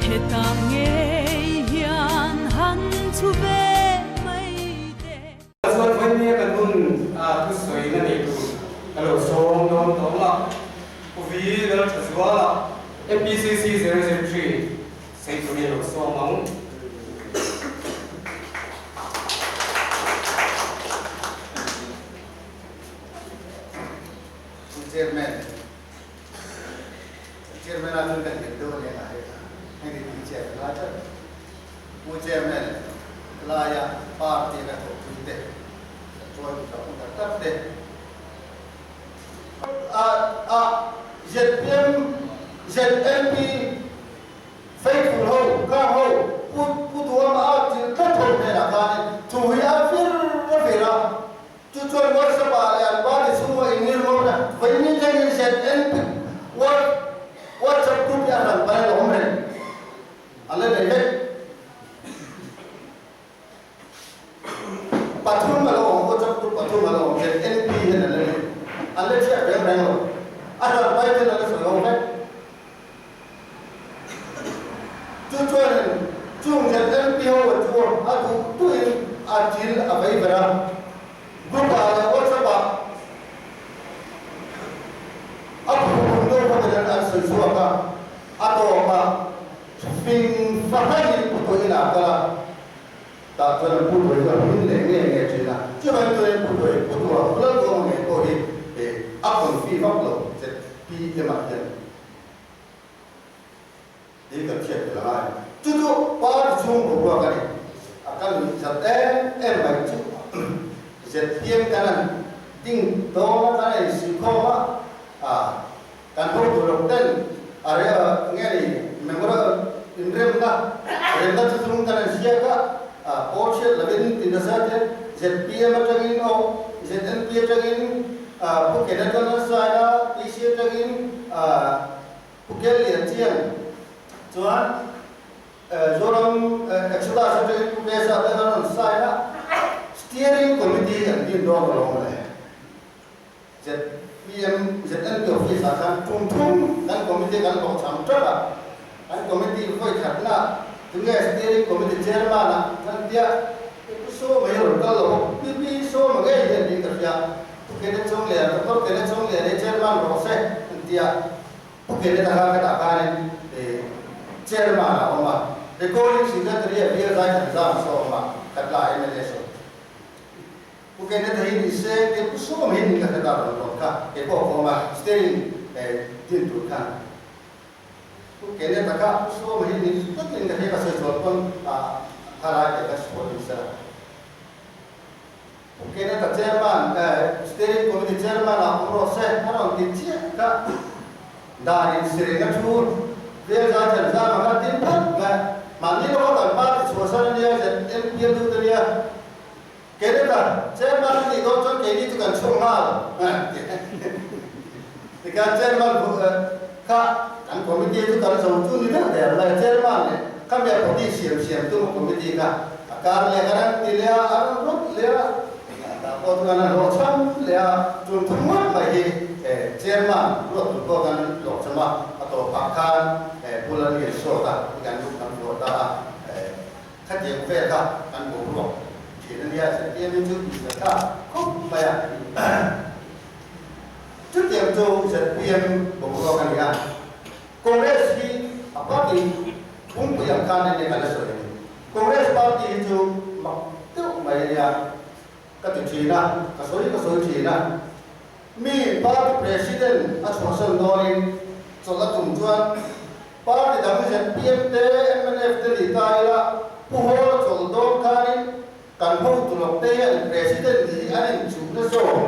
Hetah ngei hian han chhu ve mai teh. Chuan vawinia kan hun a thusawina nei tur ka lo sawm dawn tawh ang a, Pu Vi Lalthazuala, MPCC 003, sawi turin a lo sawm ang. Pu Chairman, Chairman ah cun kan nghet deuh a leng ah hei hei ti ti chia ka ngai tlat. Pu Chairman, lai ah party a ka thawhpui te, kan hruai tu tak tak tak te, a ZPM, ZNP faithful ho, kang ho, Pu Pu Duhama a chilh tlat ho hnenah khanin thu hi a vir a vir a. Chu chuan WhatsApp ah leh an party chhunga inngir ngawt a, vawiin thlengin ZNP WhatsApp group hi a hran pai a awm reng. A la nei vek. Pathum a lo awm, WhatsApp group pathum a lo awm, ZNP hian a la nei. An la chhiat reng reng lo. A hran pai ten a la sawi ho vek. Chu chuanin chung ZNP ho chu a duh duhin a thil a vei ber a, group ah leh WhatsApp ah a phuhpun deuh ho ten an sawi chhuak a, a tawpah fing fahranin pu tuahin ah kal a, tah chuan an pu tuai chu a hmin leh nge nge thin a, chuvangin chuanin pu tuai pu tua lal duang ngei pawh hi a confi vak lo ZPM ah hian. Hi kan hriat tel a ngai. Chu chu party chhung boruak a ni. A ka nuih zat em em mai chu ZPM kan an ding dawn a, kan a insuihkhawm a, a kan hotu loh ten a re nge ni memorial inremna remna chu chung kan an ziak a, a pawl hriat lovin ti nasa te ZPM atangin aw ZNP atangin a Pu Kenneth Lalsaia PC atangin a Pu Kel Lian Chiang chuan Zoram Exodus atangin Pu Pesa te an rawn sign a, Steering Committee an din dawn alawm le. ZPM, ZNP office ah khan tum thum kan committee kan hlawh cham teuh a, kan committee vawi khatna tunge Steering Committee Chairman ah kan tia Pu Sawma hi a rawn kal lo bawk, Pi Sawma ngei hian niin ka hria, Pu Kenneth Chawnglian, Doctor Kenneth Chawnglian hi Chairman rawh se an tia. Pu Kenneth a kha ka dah khanin Chairman a awm a, Recording Secretary a bial zai khat zam saw a awm a, Khatla mla saw. Pu Kenneth a hi ni se ke Pu Sawm hi ni ka hre ta rawn rawn kha, kei pawh ka awm a, steering din tur khan. Pu Kenneth a kha Pu Sawm hi ni tlatin ka hria ka sawi chuan pawn kha lai te kha sawi ni sela. Pu Kenneth a chairman steering committee chairman ah awm rawh se a rawn ti chiah kha dan in sireng a thu vel zai than zam a kha tin phat mai mahni lawka kan party chhuahsan a nia ZNP a lut a nia Kenneth a chairman a nih dawn chuan keini chu kan chhuak nghal tikhian chairman kha kan committee chu kan zo chu ni deuh der mai chairman leh khami a body siam siam tum committee kha A kar leh a ran ti leh a, a rawn rawt leh a, tah pawh chuan a hlawhchham leh a, tun thum ngawt mai hi chairman ruat tur pawh kan hlawhchham a, a tawpah khan Pu Lallian Sawt a i kan lut kan vuah ta a, khatiang vel kha kan boruak thin a nia, ZPM hi chu inzir thlak khawp mai a, chutiang chu ZPM boruak a ni a. Congress hi a party pumpuiah khan enge kan la sawi a ni. Congress party hi chu mak deuh mai a nia ka ti thin a, ka sawi ka sawi thin a. Mi party president a chhuahsan dawnin chawlh a tum chuan party dang zpm te mnf te ni ta ila Pu Hawla chawlh dawn khanin kan hotu lawk te hian president ni hi an inchuhna zawk.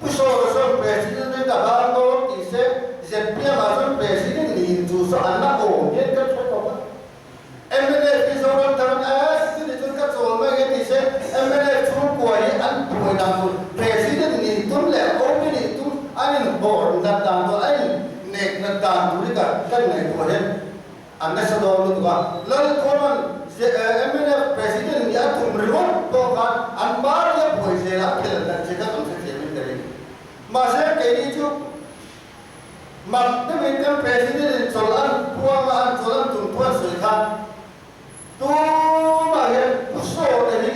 Pu Sawta chuan President in a ban dawn tih se zpm ah chuan President niin chu chu an la awm hian ka hre khawp a. Mnf hi Zoram Tharam eh chutih chuan ka chawl mai nge tih se mnf chhungkua hi an buai dan tur President nih tum leh OP nih tum an inhawr nat dan tur an in nek nat dan tur hi ka kan ngaihtuah hian an nasa dawn lutuk a. Lalkawran mnf President nih a tum ringawt pawh khan an party a buai zel a khel dan che kha kan hrethiam in ka ring. Mahse keini chu Mak deuhin kan President in chawlh an pua. anga an chawl an tum thu an sawi khan tumah hian Pu Sawta hi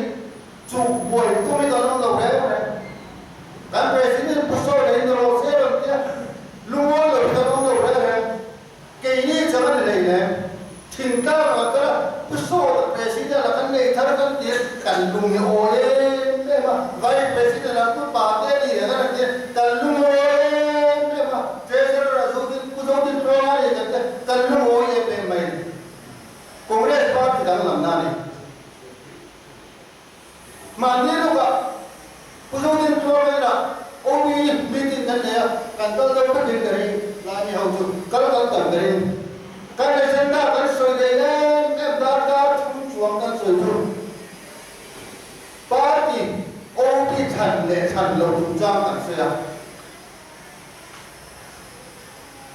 chuh buai tumin an awm lo reng reng. Kan President Pu Sawta hi ni rawh se rawn tia lungawi lo hi kan awm lo reng reng. Keini chang a ni hlei nem. Thingtlang ah kala Pu Sawta President a kan nei thar kan ti a, kan lung hi awi em em a, Vice President ah Pu Pate a ni reng a kan ti a, kan lung awi em em a, Treasurer ah Zodin Pu Zodin Tluanga a ni kan ti a, kan lung awi em em mai a ni. Congress Party danglamna a ni. Mahni lukah Pu Zodin Tluanga inah OB meeting kan nei a, kan kal deuh vek in ka ring, Laimi ho chu kal kan tam ka ring. Kan agenda kan sawi leh em em darkar chhung chuang kan sawi chu party OB chhan leh chhan lo chungchang kan sawi a.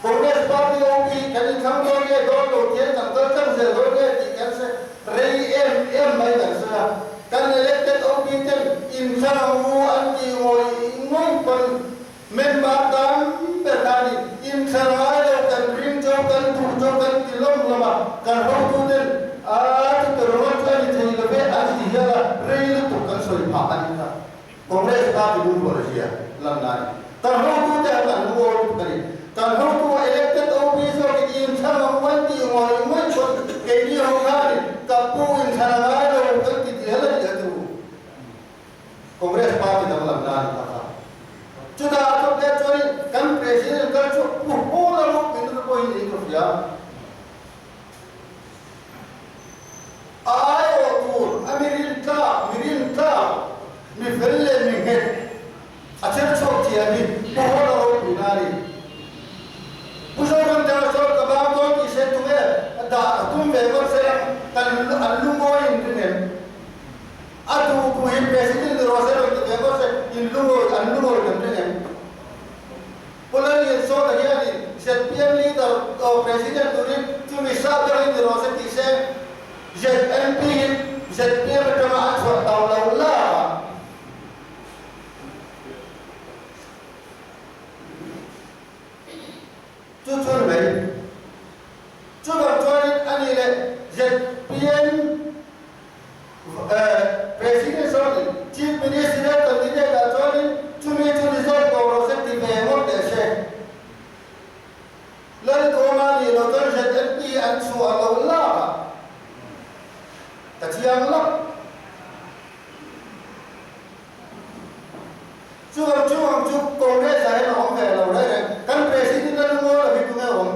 Congress Party OB kan inthlang dawn nge dawn lo tiang kan kal tlang zel dawn nge tih kan hre rei em em mai kan sawi a. Kan elected OB ten inthlang ang u an tih ngawih ngawih pawn member tam ber khanin inthlang ngai lo kan ring cho kan duh cho kan ti lawm lawm a, kan hotu ten a chuti rawng chu a ni thei lo ve an ti hial a, rei lutuk kan sawi phah a nih kha. Congress party lungrual a hria lan lai. Kan hotute an kan lu awl tuk a ni. Kan hotu a elected OP zawkin inthlan ang uan tih ngawih ngawih chuan keini ho khanin ka pu inthlan a ngai lo kan ti ti hel a ni a tu. Congress party danglam na a ni tak a. Chutah a thawk leh chuanin kan president kal chu pu Hawla ropui na te pawhin in ka hria. A aiawh tur a mi rintlak, mi rintlak, mi fel leh mi nghet a cher chhuak thiam hi Pu Hawla ropui na a ni. Pu Zoramthanga chuan ka bang dawn tih se tunge dah a tum ve ngawt se kan an lungawi in ring em? A duh duh hi President ni rawh se rawn ti ve ngawt se in lungawi an lungawi kan ring em? Pu Lalliansawta hianin zpm leader or president turin chumi sa berin ni rawh se tih se ZNP in zpm atanga a chhuah tau lo lak a. Chu chu ni mai. Chuvang chuanin a nih leh zpm President zawnin Chief Minister candidate ah chuanin chumi chu ni zawk tawh rawh se ti ve ngawt teh se. Lalduhawma nih loh chuan ZNP an chhuah loh lak ah ka chiang lak. Chuvang chuvang chu Congress ah hian a awm ve lo reng reng. Kan President a lungawi lo hi tunge awm?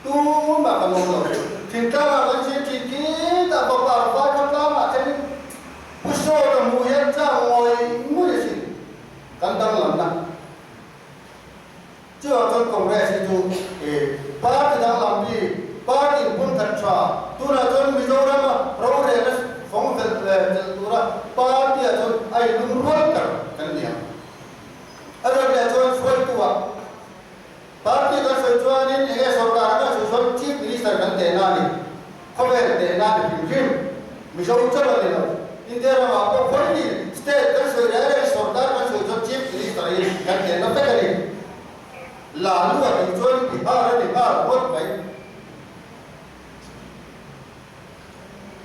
Tumah kan awm lo. Thingtlangah kan zir thin khi tah fapa vai kha tlangah thenin Pu Sawta hmuh hian tlang ngawih ngawih a sin. Kan danglamna. Chuvang chuan Congress hi chu party danglam bi, party inpun khat tha, tunah chuan Mizorama rorelna fawng velh leh chelh tura party ah chuan a inlungrual ber kan ni ang. A rawt leh chuan hruaitu ah Party kan sawi chuanin eng nge sorkar kan sawi chuan Chief Minister kan tehna a ni. Khawvel tehna a ni hrim hrim. Mizo chauh a ni lo. India ramah pawh khawi ni state kan sawi reng reng sorkar kan sawi chuan Chief Minister hi kan tehna vek a ni. Lalu a tih chuan Bihar a ni nghal ngawt mai.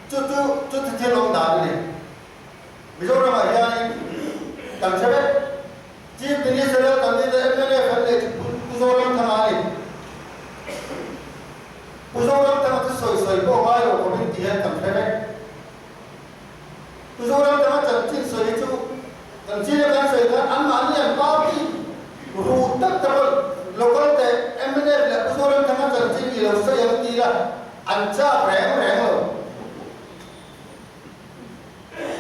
Chu chu chuti thil awm dan a ni. Mizoramah hianin kan hre vek. Chief Minister a candidate mla kan leh chu Pu Zoramthanga a ni. Pu Zoramthanga chu sawi sawi pawh ngai lo khawpin ti hian kan hre vek. Pu Zoramthanga chanchin sawi hi chu kan chin a kan sawi khan anmahni an party ruh tak tak a local te mla leh Pu Zoramthanga chanchin i lo sawi ang ti ila an chak reng reng lo.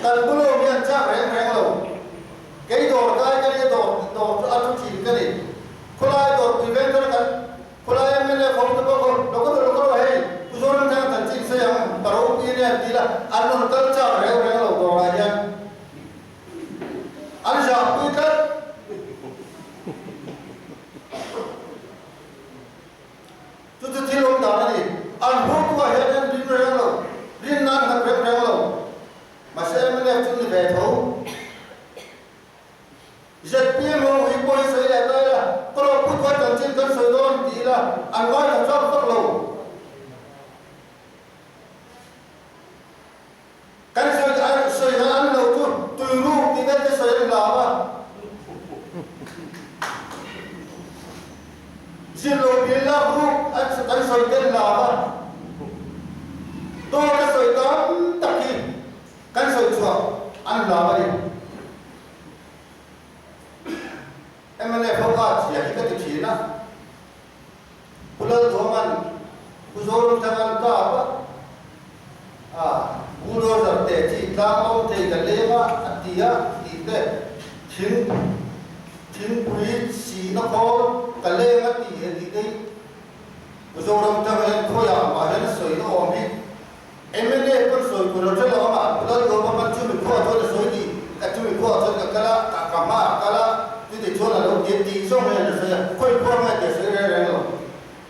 Kan bulo hi an chak reng reng lo. Kei dawr kai ka nia dawr dawr chu a thu thin ka ni. Khawlai dawr pui veng khan kan khawlai mla khawm te pawh khaw lo ka lo ka hei Pu Zoramthanga chanchin sawi ang pa ropui ania an ti la an rawn kal chak reng reng lo dawrah hian an zahpui tlat. Chu chu thil awm dan a ni. An hruaitu-ah hian an rin reng lo, rinna an nghat reng reng lo. Mahse mnf chu ni ve tho. Zpm ho hi pawh hi sawi leh ta ila, ka lo put kha chanchin kan sawi dawn ti ila, an ngaithla chak vak lo. Zir lo bill lak ruk an kan sawi tel la va, dawt a sawi tam tak hi kan sawi chhuah an hlau a ni. Mnf ho kha chhia hi ka ti thin a, Pu Lalduaman, Pu Zoramthangan kap a, a bulldozer te chi tlang awm thei ka leng a a ti a tih te, thing thingpui sihna khawl ka leng a tih he tih te hi Pu Zoramthanga hian khawiah mah hian a sawi na awm hi mna pawn sawi tur a hre lo amah Pu Lalduama pawn chumi khuaah chuan a sawi tih ka chumi khuaah chuan ka kal a ka ka hmaah a kal a chuti chuan a lo ti a tih zawng hian a sawi a khawi khua nge tih a sawi reng reng lo.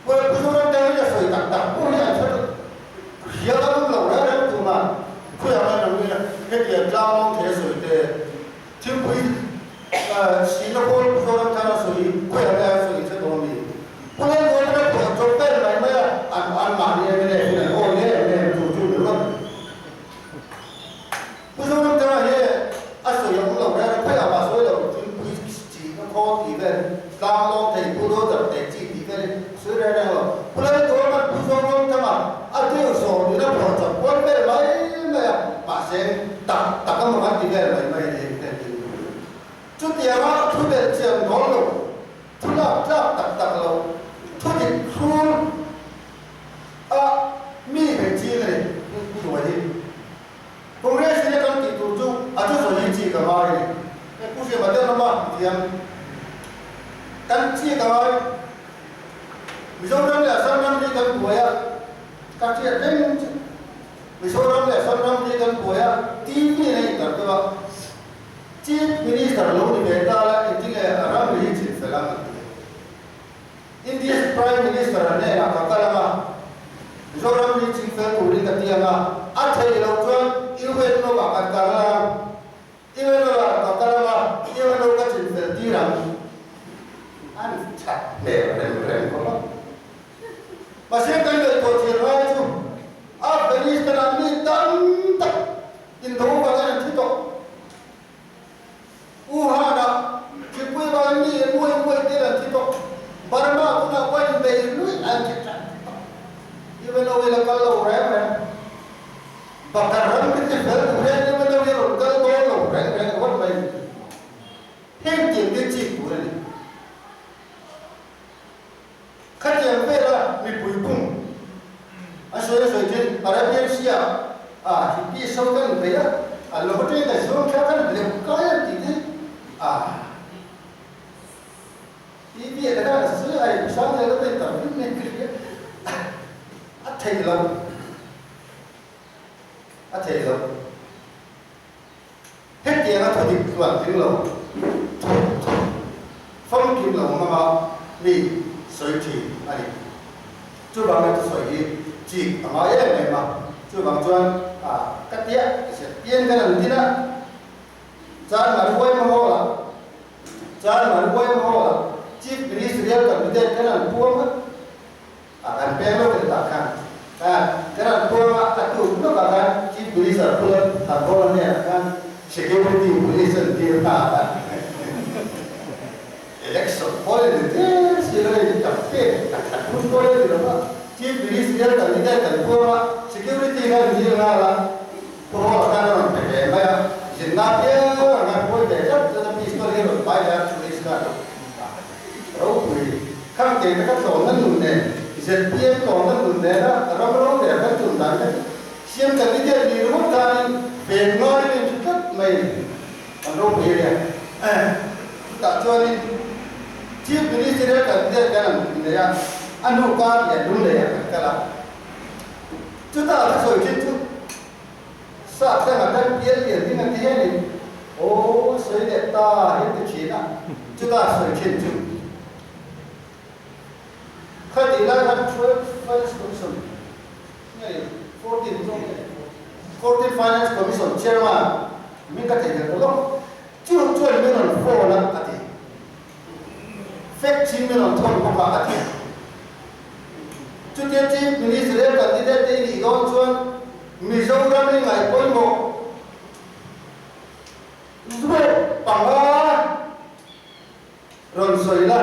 Puan Pu Zoramthanga hi a sawi tak tak pawh hi an hre hria a awm lo reng reng tuna khawiah nge lo nia hetiang tlang awm thei a sawi te thingpui sihna kawl Pu Zoramthanga sawi hi khawiah nge a sawi hre tawh a mi? Pu Lalmuanna pawh chawp vel mai mai a an an mahni MLA hian an awi em em tur chu ni rawt. Pu Zoramthanga hi a sawi a awm lo reng a, khawiah mah sawi lo, thingpui chihna khawl tih vel, tlang lawm thei, bulldozer teh chi tih vel hi a sawi reng reng lo. Pu Lalduaman Pu Zoramthanga a deu sawm in a phawrh chawp kual vel mai mai a, mahse tak tak a maw kan ti vel mai mai a ni hei te hi. Chutianga thu belh chian dawn lo, thu lak tlak tak tak lo, thu dik thlur a mi hei ching a ni Pu Duai hi. Congress in a kan tih tur chu a chu sawi hi chi ka ngai a ni. Hei Pu Hriama te lama mithiam kan chi ka ngai. Mizoram leh Assam ram hi kan buai a, ka hriat reng chu Mizoram leh Assam ram hi kan buai a, TV in a intar deuh a, Chief Minister lo ni ve ta la engtinge ram hi chinfel ang an ti. India's Prime Minister a hnenah ka kal ang a, Mizoram hi chingfel turin ka ti ang a, a theih loh chuan UN lovah kan kal ang, UN lovah ka kal ang a, UN lo ka chingfel tir ang. An that hmel rem rem khawp a. Mahse kan ngaihtuah thiam lai chu Afghanistan-ah mi tam tak indo vangin an thi tawh. Wuhan-a thipui vai mi muai muai tir an thi tawh. Burma tunah pawh inbei luih an thi tlat tawh. UNO in a kal lo reng reng. Bakar ram hi ti fel duh hian UNO hi a rawn kal dawn lo reng reng ringawt mai ni. Heng tiang te chik tur a ni. Khatiang vela mipui bung an sawi a sawi thin Arabian Sea ah hippie so kan bei a, an lo hawṭeng ka zawng thla kan hleuh kai an tih te a TV ah te khan a sawi a hei sang zel a bei tam hlim mai ka hria a theih loh a theih loh. Hetianga thu dik tluan tling lo, thu thu famkim lo hmanga mi sawi thin a ni. Chuvangin thusawi hi chik a ngai em em a, chuvang chuan a ka tia hriat pian kan an din a, Chan Maruai Hall-ah Chan Maruai Hall-ah Chief Ministerial Candidate kan an puang a, A kan peng lo tel tak khan khan kan an puang a, a tuk lawkah khan Chief Minister Pu Thanhawla hnenah khan Security Police an tir ta a, Election pawl a ni tlem si lo in campaign a that hun pawl a ni lo va, Chief Ministerial candidate kan puang a, Security khan dil nghal a, Pu Hawla khan a rawn pe ve mai a, zinna piang ang a hruai ve tlat tlat a, pistol hi a rawn pai leh a, Police khan Ropui, khang kei te kha tlawmna nun nen, ZPM tlawmna nun nena ram rorel kan tum dan kha chu siam candidate ni ringawt khanin ven ngaiin a inhre tlat mai a ni. Kan ropui a nia. Chutah chuanin Chief Ministerial candidate kan an nei a, a hnu kar leh lung leiah kan kal a. Chutah ka sawi thin chu Sap te nga kan pial lian ding a ti hianin aw sawi leh ta hi ti thin a, chutah sawi thin chu khatih lai khan 12 Finance Commission nge 14 zawk nge 14 Finance Commission Chairman min ka thei tel ta lawk chu chuan min rawn phone a a ti fact chin min rawn thawn bawk a a ti. Chutia Chief Ministerial candidate te i nih dawn chuan Mizoram i ngaih pawimawh zuat panga rawn sawi la.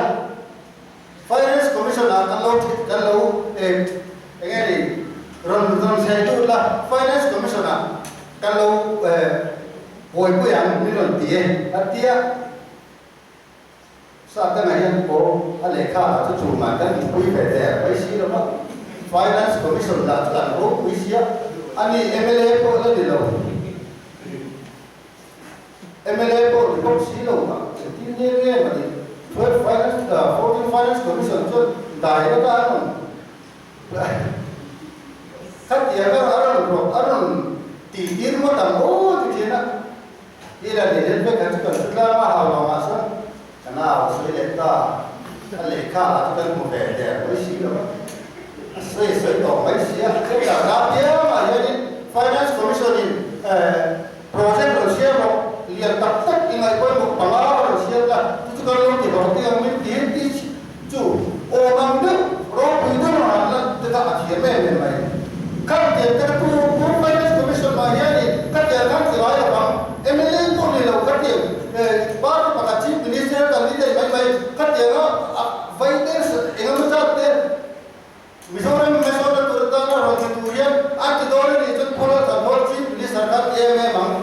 Finance Commission. Commission ah kan lo kan lo eng nge ni rawn rawn thlen lut la, Finance Commission ah kan lo buaipui ang min rawn ti e a ti a. Sa dangah hian pawh a lehkha ah chu chungah kan inpui ve der mai si lo va, Finance Commission lah chu an ropui sia, ani mla pawh la ni lo. Mla pawh ni bawk si lo a, engtin nge nge mah ni 12 Finance 14 Finance Commission chuan dai laka an rawn khatiang a rawn rawt a rawn tih tir ngawt ang aw ti thin a, i la ni hian vek kha chu kan hre tlang a, hau lo mah chuan ka nau a sawi leh ta, a lehkha ah chu kan hmu ve der mai si lo a, a sawi sawi tawh mai si a, heta ram piangah hianin Finance Commission in Project rawn siam rawh, lian tak tak i ngaih pawimawh panga rawn siam la, chu chu kan lo ti hlawh tih ang min ti ti chu awm ang deuh, ropui deuh ang an la te kha a thiam em em mai. Khan tiang te kha tu tu Finance Commission mah hianin kha tiang khan ti ngai lo ang, mla pawh ni lo kha tiang party pakhat Chief Minister kan ni daih mai mai, kha tianga a vai te eng emaw zat te, Mizoram hmasawnna tur atana rawn ti tur hian an ti dawn a nih chuan Pawla Thanhawr Chief Minister kha ti em em ang.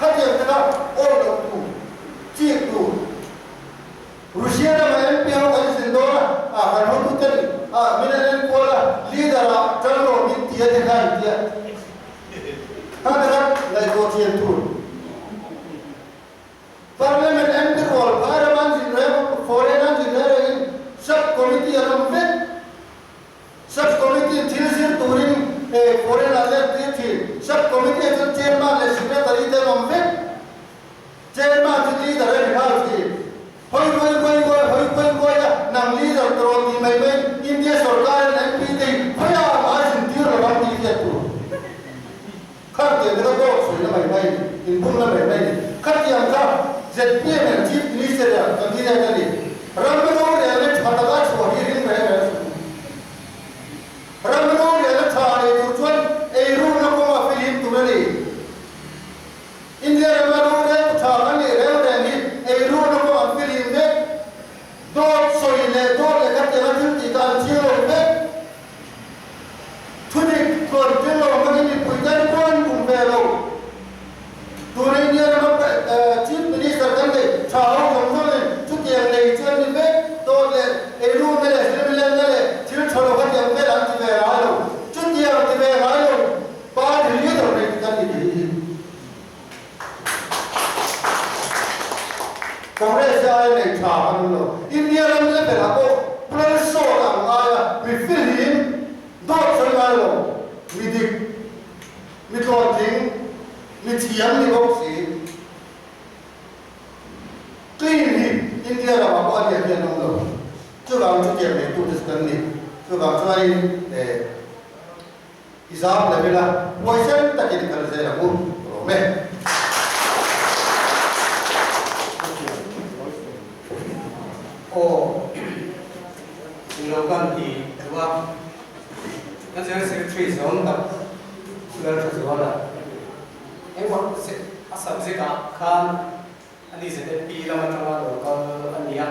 Khatiang te kha awi loh tur, chik tur. Russia ramah MP ho kan zin dawn a, ah kan hotu ten ah min an enkual a, leader ah tang rawh min ti a te kha an ti a. Khang te kha ngaihtuah thiam tur. Parliament MP rual phai ram an zin reng, foreign an zin reng rengin sub committee an awm vek. Sub committee thil zir turin foreign an let tir thin. Sub committee ah chuan chairman leh secretary te an awm vek. Chairman chu leader a ni nghal thin. Hawi kuai kuai kuai, hawi kuai kuai a, nang leader ka rawn ti mai mai, India sorkarin MP te hi khawiah mah a zin tir lovang tih hriat tur. Khatiang te kha dawt sawi na mai mai ni, inbum na mai mai ni. Khatiang kha zpm in Chief Minister ah candidate a ni. Ram rorel leh tha taka chhuah hi ring reng reng suh. Ram rorel a tha nei tur chuan eirukna kawngah fihlim tur a ni. India rama rorel tu tha kan nih reng reng hi eirukna kawng an fihlim vek. Dawt sawi leh dawt leh khatiang a thil tih kha an chhir lo vek. Thudik tluan tel lo hmangin mipui ten pawh an kum ve lo. Tuna India rama Chief Minister kan nei tha ho zawng zawngin chutiang nei chu an ni vek. Dawt leh eirukna leh hrilhlenna leh thil tha lo khatiang vel an ti ve ngai lo. Chutiang ti ve ngai lo party leader nei chu kan ni thei hi. Congress hi ai nei tha kan awm lo. India ram level ah pawh plan sawt ang ngai a, mi fihlim, dawt sawi ngai lo, mi dik, mi tlawntling, mi thiam ni bawk si. Clean hi India ramah pawh a lian hian awm lo. Chuvang chutiang neitute chu kan ni. Chuvang chuanin eh. I zam lo ila, huaisen takin kal zel ang u, rawm e. Aw, ilo kan ti duh a, kan General Secretary zawng tak Lalthazuala engmah a subject ah khan Ani ZNP lam atanga lo kal a ni a,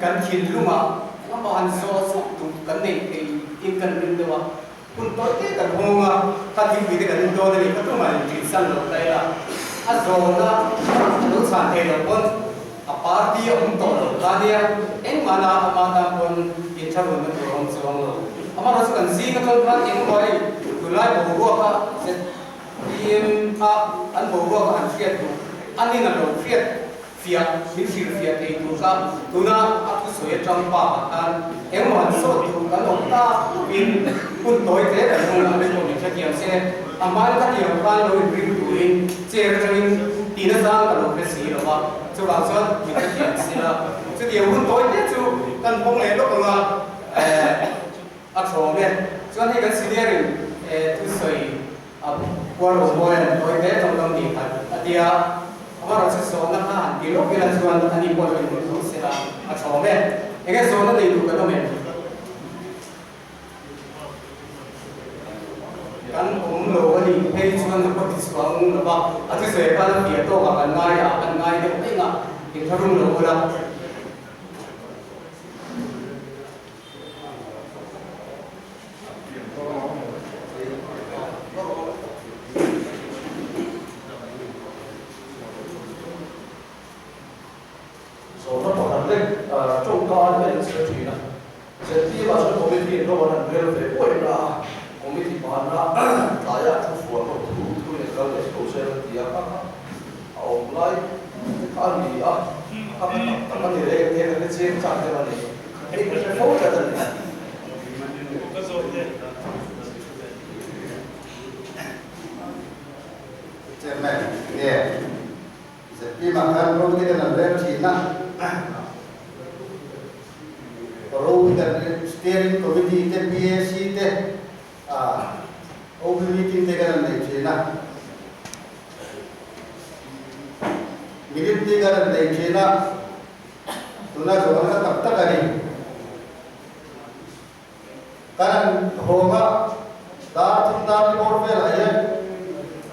kan thinlungah engemaw han zawh zawk duh kan neih theih in kan ring deuh a, hun tawi te kan hawng a, kha thingpui te kan in dawn a ni, kha tumah in ṭih san lo ta ila, a zawhna a lo chhan thei loh pawn a party a awm tawh lo ta nia, engmahna ama tan pawn inthlahrunna tur a awm chuang lo. Amaherawhchu kan zing atang khan engemaw hei tunlai boruak a PM a an boruak a han hriat duh a nin a lo hriat fiah min hrilh fiah thei tur kha tuna a thusawi atang pa ah khan engmaw han sawt duh kan awm tak lovin hun tawi hle kan hung a rinawm in hrethiam se a hmain ka tiang khan lo inring turin chair atangin tih nazang ka lo hre si lo va chuvang chuan min hrethiam si la chutiang hun tawi hle chu kan hawng leh lawk anga eh. A thlawm e. Chuan hei kan senior in thusawi a puar lo mawi an tawi hle tawng dang ni khat a tia. Amaherawhchu chu zawhna kha han ti lawk ila chuan ani pawh lo inrawlh tho sela a thlawm e. Enge zawhna nei duh kan awm em? Kan awm lo a ni. Hei chuan a khaw ti chhuang lo va, a thusawi khan a fiah tawk ah kan ngai a, kan ngai deuh daih a, inthlahrung lo ula. Tawngka an la inchhir thin a, ZPM ah chuan committee in rawng an han rel ve buai na a, committee banna tlaiah thu fuan ho thu thu in kal leh chho zel an ti a, kha kha a awm lai te kha a ni a, kha kha tak tak a ni reng te kan la cheng chak deuh a ni, hei ka hre fo tlat a ni. Chairman, nge ZPM ah khan ro te kan an rel thin a, ro hi kan steering committee te PAC te OB meeting te kan an nei thin a, minute te kan an nei thin a, tuna zawhna kha tak tak a ni. Kan han hawng a, dar thum dar ni bawr velah hian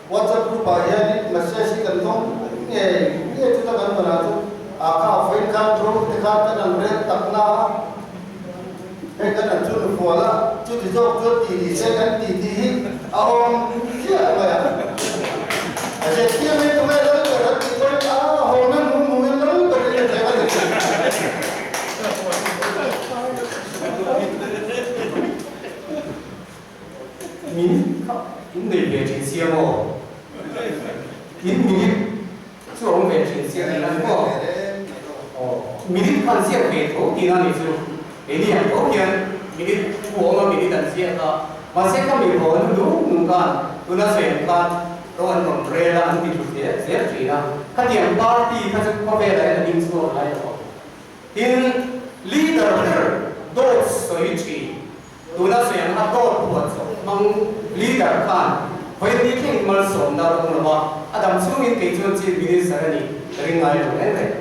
WhatsApp group ah hianin message hi kan dawng ngei ngei chuta kan rawn ah chu a kha a fain khan drone te khan kan han rel tak na a, hei kan han chu nufual a, chuti zawk chuan tih ni se kan tih tih hi a awm chiah mai a. A zirtir mai tunge lal ber an tih pawhin a hawng na hmu hmuin lal berin a thleng a ni. Min kha in nei ve thin sia maw? In minute chu a awm ve thin sia tih nan maw? Aw, minute khan ziak ve tho tih nan nih chu. Keini ang tho hian minute thu awm a minute an ziak a, mahse ka mi haw nu nung nung khan tuna sawi ang khan ro an rawn rel a, an ti thu zel zel thin a. Khatiang party kha chu khawvelah hian a ding chhuak lai lo. Tin, leader ber dawt sawi thin, tuna sawi ang a dawt phuah chawp hmang leader khan vawi thleng malsawmna rawng lo a, a dam chhungin kei chuan Chief Minister a nih ka ring ngai lo reng reng.